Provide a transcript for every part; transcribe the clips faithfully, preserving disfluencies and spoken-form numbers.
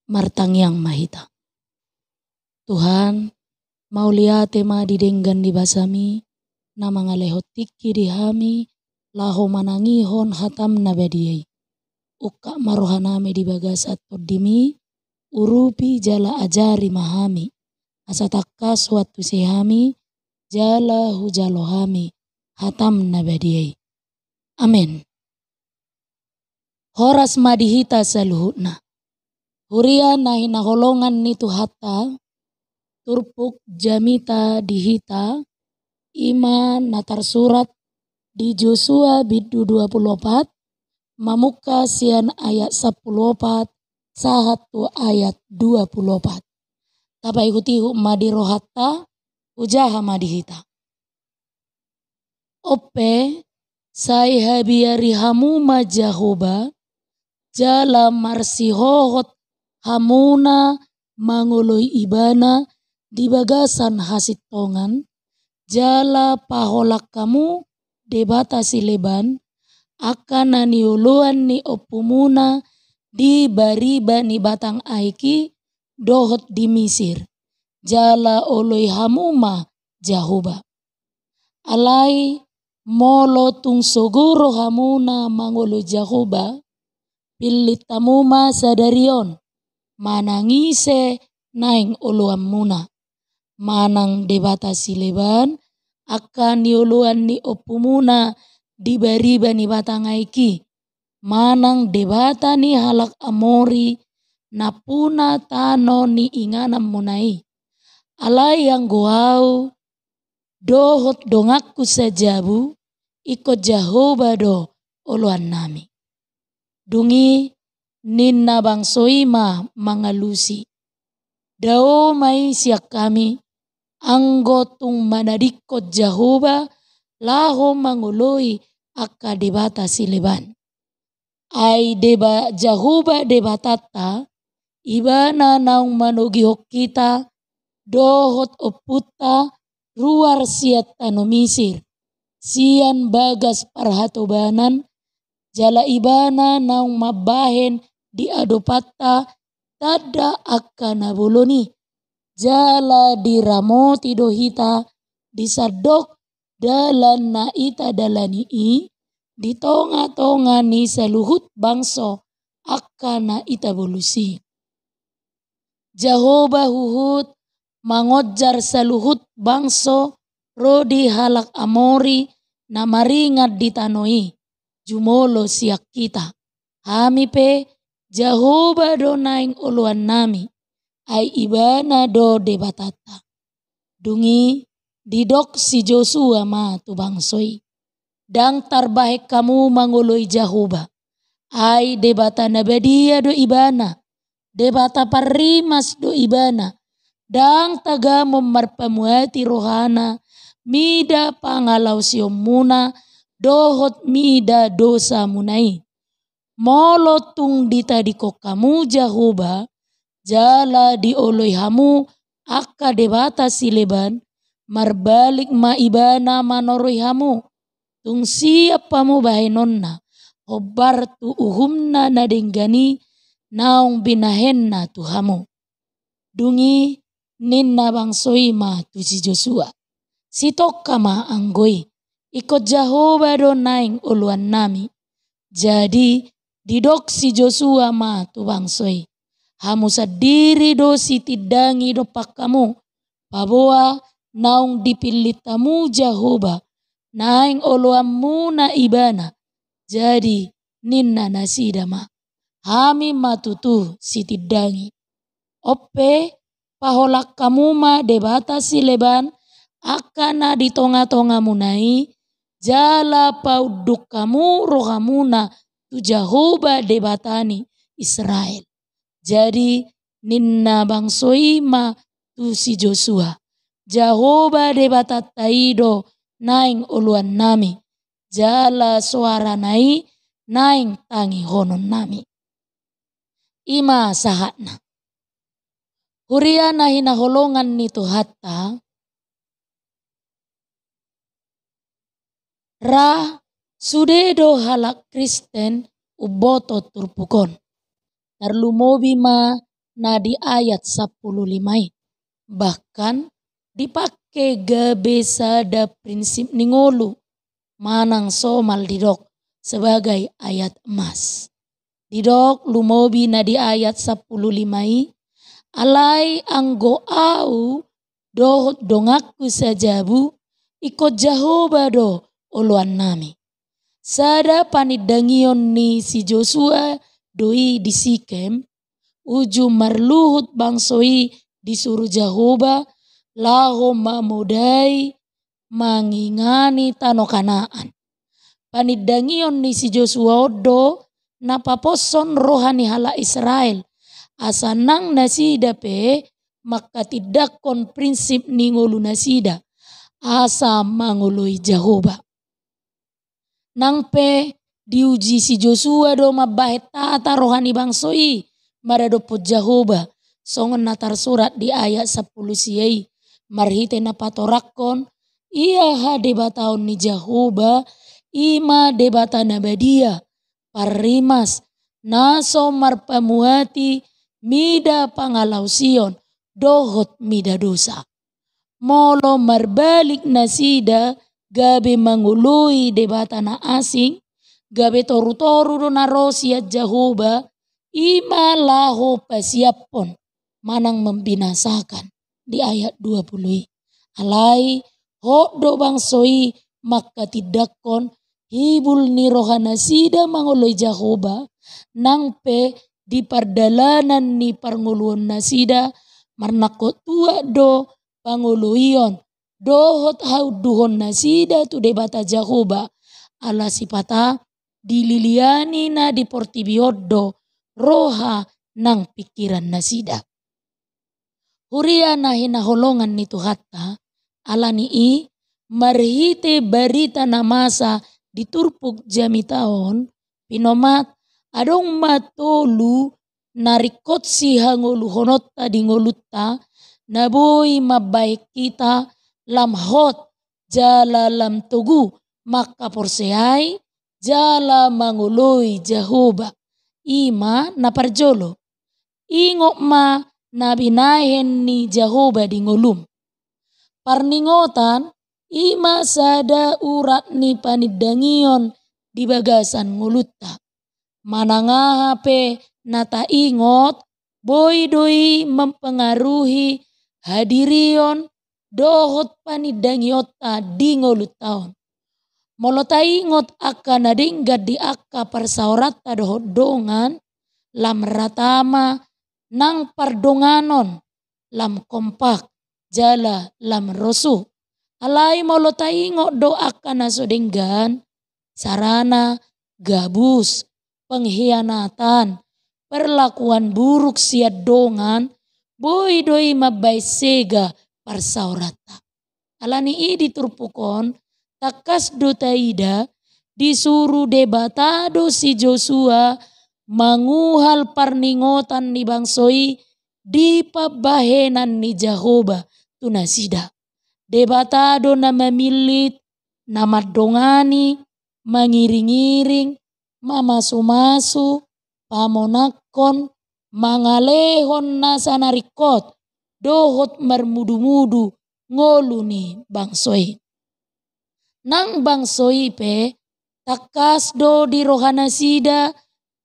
Martangiang ma hita. Tuhan, mauliate ma di denggan ni basaMi, na mangalehon tingki di hami, laho manangihon hataM na badia i. Ungkap ma rohanami di bagasan TondiMi, urupi jala ajari ma hami, asa tangkas huantusi hami, jala hujalo hami hataM na badia i. Amen. Horas ma di hita saluhutna. Huria na hinaholongan ni Tuhanta, turpuk jamita di hita, i ma na tarsurat di Josua bindu dua pulu opat, mamungka sian ayat sampulu opat sahat tu ayat dua pulu opat. Tapaihut-ihut ma di rohanta, hujaha ma di hita. Onpe, sai habiari hamu ma Jahowa, jala marsihohot hamuna mangoloi Ibana di bagasan hasintongan, jala paholang hamu debata sileban, angka na nioloan ni ompumuna di bariba ni batang aek i dohot di Misir, jala oloi hamu ma Jahowa. Alai molo tung sogo rohamuna mangoloi Jahowa, pillit hamu ma sadari on, manang ise naeng oloanmuna. Manang debata sileban, angka nioloan ni ompumuna di bariba ni batang aek i, manang debata ni halak Amori nampuna tano ni ingananmuna i. Alai anggo ahu, dohot donganku sajabu, ingkon Jahowa do oloannami. Dung i ninna bangso i ma mangalusi: Dao ma i sian hami, anggo tung manadingkon Jahowa laho mangoloi angka debata sileban. Ai deba-, Jahowa Debatanta, Ibana naung manogihon hita dohot ompunta ruar sian tano Misir, sian bagas parhatobanan, jala Ibana naung mambahen di adopanta tanda angka na bolon i, jala diramoti do hita di sandok dalan na ita dalani i, di tonga-tonga ni saluhut bangso angka na ita bolus i. Jahowa huhut mangonjar saluhut bangso ro di halak Amori na maringan di tano i, jumolo sian hita. Hami pe, Jahowa do naeng oloannami, ai Ibana do Debatanta. Dung i didok si Josua ma tu bangso i: Ndang tarbahen hamu mangoloi Jahowa, ai Debata na badia do Ibana, Debata parrimas do Ibana, ndang tagamon marpamuati rohana mida pangalaosionmuna dohot mida dosamuna i. Molo tung ditadingkon hamu Jahowa, jala dioloi hamu angka debata sileban, marbalik ma Ibana manoroi hamu, tung siap hamu bahenonna, hombar tu uhumna na denggan i naung binahenna tu hamu. Dung i ninna bangso i ma tu si Josua: Sitongka ma anggo i, ingkon Jahowa do naeng oloannami. Jadi didok si Josua ma tu bangso i: Hamu sandiri do sitindangi dompak hamu, paboa naung dipillit hamu Jahowa, naeng oloanmuna Ibana. Jadi ninna nasida ma: Hami ma tutu sitindangi. Onpe, paholang hamu ma debata sileban angka na di tonga-tongamuna i, jala paunduk hamu rohamuna tu Jahowa Debata ni Israel. Jadi ninna bangso i ma tu si Josua: Jahowa Debatanta i do naeng oloannami, jala soarana i naeng tangihononnami. I ma sahatna. Huria na hinaholongan ni Tuhanta, ra sude do halak Kristen umboto turpuk on. Tarlumobi ma na di ayat sampulu lima i. Bahkan dipake gabe sada prinsip ni ngolu, manang somal didok sebagai ayat emas. Didok lumobi na di ayat sampulu lima i, alai anggo au dohot donganku sajabu, ingkon Jahowa do oloannami. Sada panindangion ni si Josua do i di Sikem, uju marluhut bangso i disuru Jahowa laho mamodai mangingani tano Kanaan. Panindangion ni si Josua on do na paposhon roha ni halak Israel, asa nang nasida pe mangkatindangkon prinsip ni ngolu nasida, asa mangoloi Jahowa. Nang pe diuji si Josua do mambahen tata roha ni bangso i maradophon Jahowa, songon na tarsurat di ayat sampulu sia i, marhite na patorangkon, ia hadebataon ni Jahowa, i ma Debata na badia, parrimas, na so marpamuati mida pangalaosion dohot mida dosa. Molo marbalik nasida gabe mangoloi debata na asing, gabe torutoru do na ro sian Jahowa, i ma laho pasiaphon manang membinasakan di ayat dua pulu i. Alai hot do bangso i mangkatindangkon hibul ni roha nasida mangoloi Jahowa, nang pe di pardalanan ni parngoluon nasida, marnangkok tuak do pangoloion dohot haunduhon nasida tu Debata Jahowa, ala sipata dililiani na di portibi on do roha nang pingkiran nasida. Huria na hinaholongan ni Tuhanta, ala ni i marhite barita na masa di turpuk jamita on, pinomat adong ma tolu na ringkot sihangoluhononta di ngolunta, na boi mambahen hita lam hot jala lam togu mangkaporseai jala mangoloi Jahowa. I ma na parjolo, ingot ma na binahen ni Jahowa di ngolum. Parningotan i ma sada urat ni panindangion di bagasan ngolunta. Manang aha pe na taingot, boi do i mempengaruhi hadirion dohot panindangionta di ngolunta on. Molo taingot angka na denggan di angka parsaoranta dohot dongan, lam rata ma nang pardonganon, lam kompak, jala lam rosu. Alai molo taingot do angka na so denggan, sarana, gabus, pengkhianatan, perlakuan buruk sian dongan, boi do i mambahen sega parsaoranta. Ala ni i di turpuk on, tangkas do taida, disuru Debata do si Josua manguhal parningotan ni bangso i di pambahenan ni Jahowa tu nasida. Debata do na mamillit, na mandongani, mangiringiring, mamasumasu, pamonangkon, mangalehon nasa na ringkot dohot marmudumudu ngolu ni bangso i. Nang bangso i pe tangkas do di rohanasida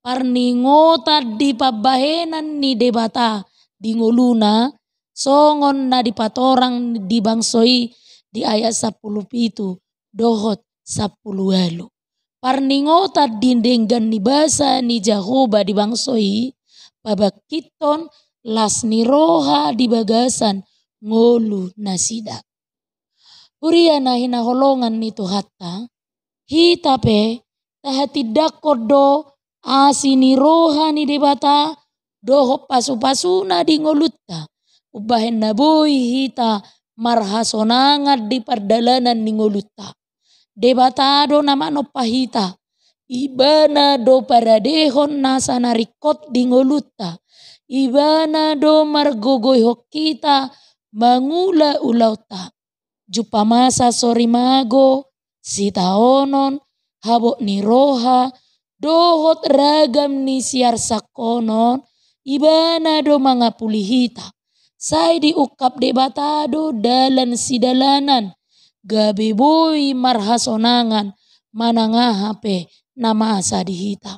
parningotan di pambahenan ni Debata di ngoluna, songon na dipatorang di bangso i di ayat sampulu pitu dohot sampulu ualu. Parningotan di denggan ni basa ni Jahowa di bangso i pabangkithon las ni roha di bagasan ngolunasida. Huria na hinaholongan ni Tuhanta, hita pe tahatindangkon do asi ni roha ni Debata dohot pasupasuna di ngolunta, umbahen na boi hita marhasonangan di pardalanan ni ngolunta. Debata do na manompa hita. Ibana do paradehon nasa na ringkot di ngolunta. Ibana do margogoihon hita mangula ulaonta. Jumpa masa sorimago, sitaonon, habot ni roha, dohot ragam ni siarsangkonon, Ibana do mangapuli hita. Sai diungkap Debata do dalan sidalanan, gabe boi marhasonangan manang aha pe na masa di hita.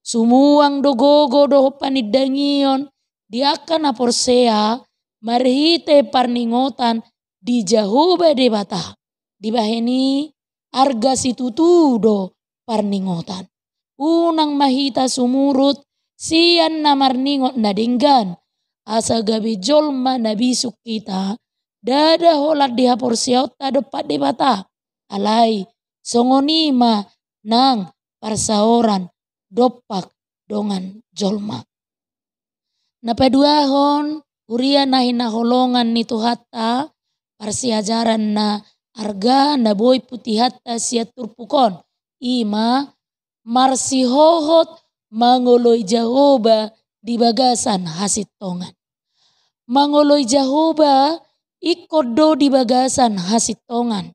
Sumuang do gogo dohot panindangion di angka na porsea marhite parningotan di Jahowa Debata. Dibahen i arga situtu do parningotan. Unang ma hita sumurut sian na marningot na denggan, asa gabe jolma na bisuk hita, ndada holan di haporseaonta dompak Debata. Alai songon i ma nang parsaoran dompak dongan jolma. Na paduahon, huria na hinaholongan ni Tuhanta, parsiajaran na arga na boi putihonta sian turpuk on, i ma marsihohot mangoloi Jahowa di bagasan hasintongan. Mangoloi Jahowa ingkon do di bagasan hasintongan.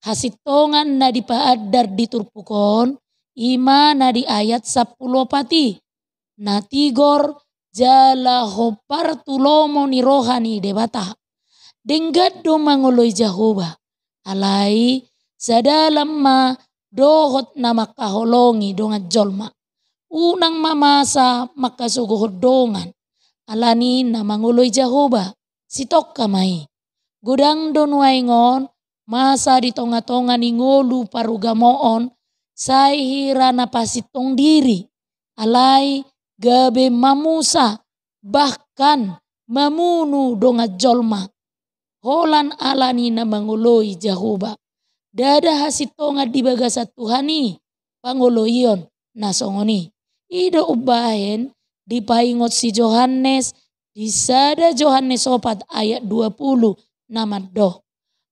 Hasintongan na dipaandar di turpuk on, i ma na di ayat sampulu opat i, na tigor jala hombar tu lomo ni roha ni Debata. Denggan do mangoloi Jahowa, alai sadalan ma dohot na mangkaholongi dongan jolma. Unang ma masa mangkasogohon dongan, alani na mangoloi Jahowa, sitongka ma i. Godang do nuaeng on masa di tongatonga ni ngolu parugamoon, sai hira na pasintong diri, alai gabe mamusa, bahkan mamunu dongan jolma. Holan alani na mangoloi Jahowa. Ndada hasintongan di bagasan Tuhan i pangoloion na songon i. I do umbahen dipaingot si Johannes di sada Johannes opat ayat dua pulu na mandok: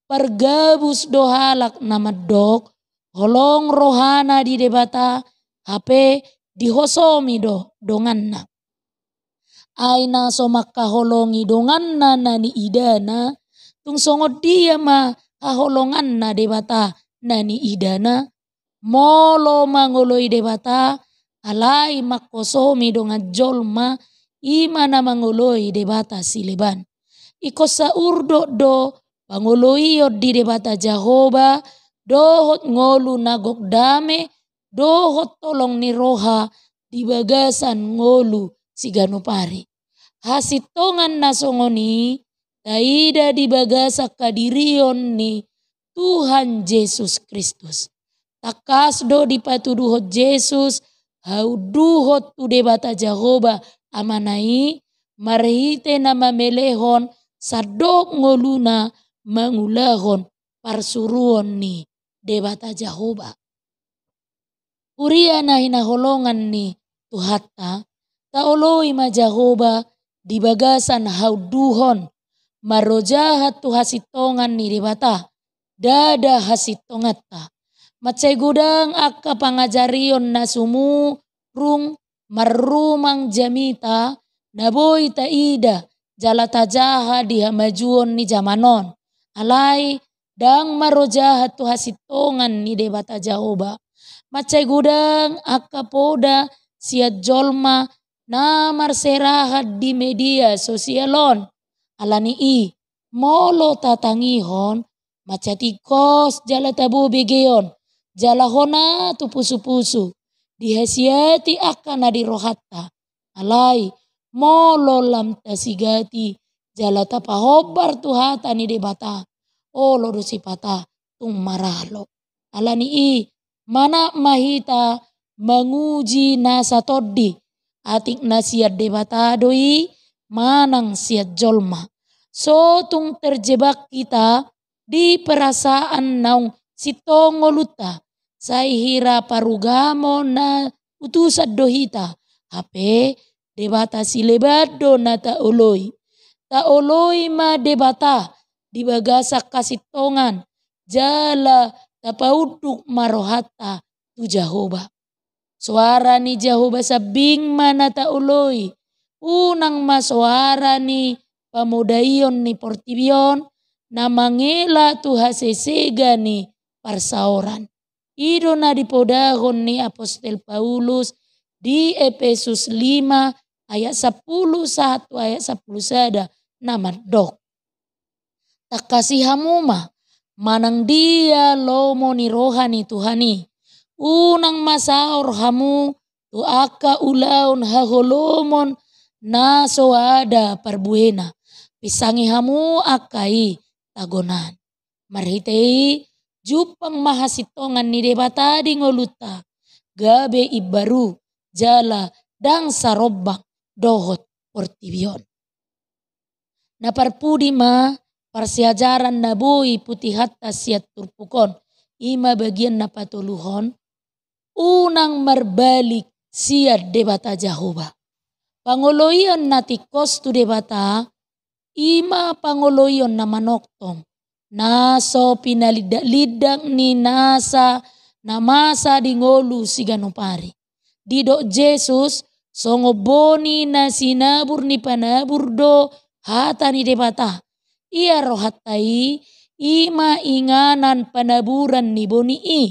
Pargabus do halak na mandok holong rohana di Debata, hape dihosomi do donganna. Ai na so mangkaholongi donganna na niidana, tung songon dia ma haholonganna Debata na niidana? Molo mangoloi Debata, alai manghosomi dongan jolma, i ma na mangoloi Debata sileban. Ingkon saurdot do pangoloion di Debata Jahowa dohot ngolu na gok dame dohot holong ni roha di bagasan ngolu siganup ari. Hasintongan na songon i taida di bagasan hadirion ni Tuhan Jesus Kristus. Tangkas do dipatuduhon Jesus haunduhon tu Debata Jahowa Amana i marhite na mamelehon sandok ngoluna mangulahon parsuruon ni Debata Jahowa. Huria na hinaholongan ni Tuhanta, taoloi ma Jahowa di bagasan haunduhon, marojahan tu hasintongan ni Debata, ndada hasintonganta. Mansai godang angka pangajarion na sumurung marrumang jamita na boi taida jala tajaha di hamajuon ni jaman on. Alai ndang marojahan tu hasintongan ni Debata Jahowa. Mansai godang angka poda sian jolma na marserahan di media sosial on. Alani i, molo tatangihon, mansai tingkos jala tabo begeon, jala hona tu pusupusu, dihasiati angka na di rohanta. Alai molo lam tasigati jala tapahombar tu hata ni Debata, olo do sipata tung maralo. Alani i, manat ma hita manguji nasa tondi, atik na sian Debata do i manang sian jolma. So tung terjebak hita di perasaan naung sintong ngolunta, sai hira parugamo na utusan do hita, hape Debata sileban do na taoloi. Taoloi ma Debata di bagasan hasintongan, jala tapaunduk ma rohanta tu Jahowa. Soara ni Jahowa sambing ma na taoloi, unang ma soara ni pamodaion ni portibi on na mangela tu hasesega ni parsaoran. I do na dipodahon ni apostel Paulus di Epesus lima ayat sampulu sahat tu ayat sampulu sada, na mandok: Tangkasi hamu ma, manang dia lomo ni roha ni Tuhan i. Unang ma saor hamu tu angka ulaon haholomon na so ada parbuena. Pinsangi hamu angka i tagonan. Marhite i, jumpang ma hasintongan ni Debata di ngolunta, gabe imbaru jala ndang sarombang dohot portibi on. Na parpudi ma parsiajaran na boi putihonta sian turpuk on, i ma bagian na patoluhon: Unang marbalik sian Debata Jahowa. Pangoloion na tingkos tu Debata, i ma pangoloion na manongtong, na so pinalindaklindak ni nasa na masa di ngolu siganup ari. Didok Jesus, songon boni na sinabur ni panabur do hata ni Debata. Ia rohanta i, i ma inganan panaburan ni boni i.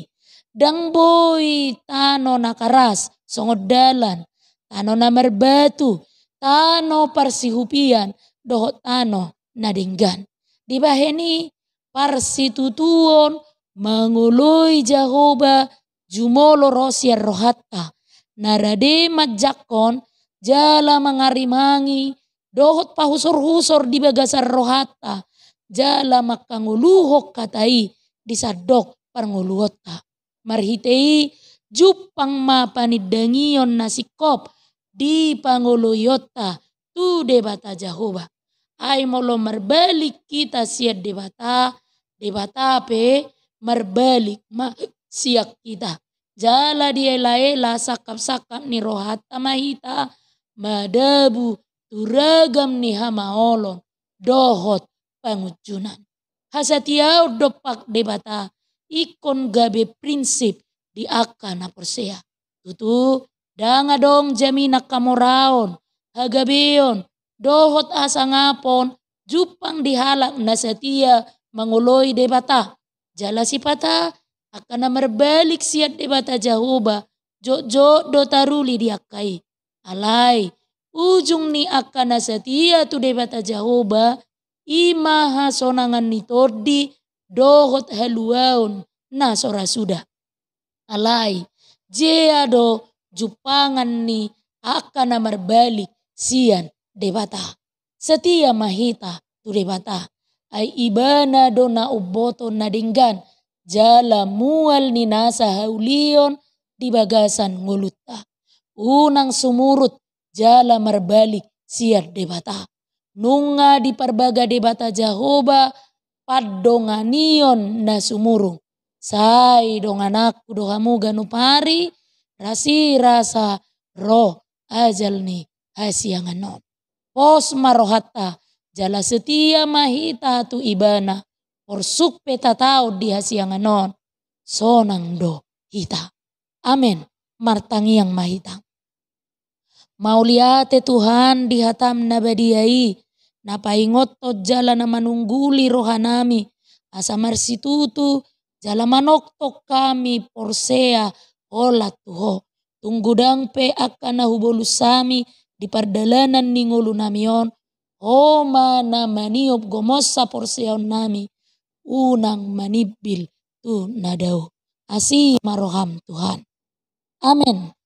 Ndang boi tano na karas, songon dalan, tano na marbatu, tano parsihupian, dohot tano na denggan. Dibahen i, parsitutuon mangoloi Jahowa jumolo ro sian rohanta, na rade manjangkon jala mangarimangi dohot pahusorhusor di bagasan rohanta, jala mangkangoluhon hata i di sandok parngoluonta. Marhite i, jumpang ma panindangion na singkop di pangoloionta tu Debata Jahowa. Ai molo marbalik hita sian Debata, Debata pe marbalik ma sian hita. Jala dielaela sangkapsangkap ni rohanta ma hita madabu tu ragam ni hamaolon dohot pangunjunan. Hasatiaon dompak Debata ingkon gabe prinsip di angka na porsea. Tutu, ndang adong jaminan hamoraon, hagabeon, dohot hasangapon jumpang di halak na satia mangoloi Debata. Jala sipata angka na marbalik sian Debata Jahowa, jotjot do taruli di angka i. Alai, ujung ni angka na satia tu Debata Jahowa, i ma hasonangan ni tondi dohot haluaon na so ra suda. Alai, jea do jumpangan ni angka na marbalik sian Debata. Satia ma hita tu Debata. Ai Ibana do na umboto na denggan, jala mual ni nasa haulion di bagasan ngolunta. Unang sumurut jala marbalik sian Debata. Nunga diparbaga Debata Jahowa pandonganion na sumurung. Sai dongananku do hamu ganup ari, rasirasa ro ajal ni hasiangan on. Pos ma rohanta, jala satia ma hita tu Ibana, porsuk pe tataon di hasiangan on, sonang do hita. Amen. Martangiang ma hita. Mauliate Tuhan di hataM na badia i, na paingothon jala na manungguli rohanami, asa marsitutu jala manongtong hami porsea holan tu Ho. Tung godang pe angka na hubolus hami di pardalanan ni ngolunami on, Ho ma na maniop gomos haporseaonnami, unang manimbil tu na dao. Asi ma rohaM Tuhan. Amen.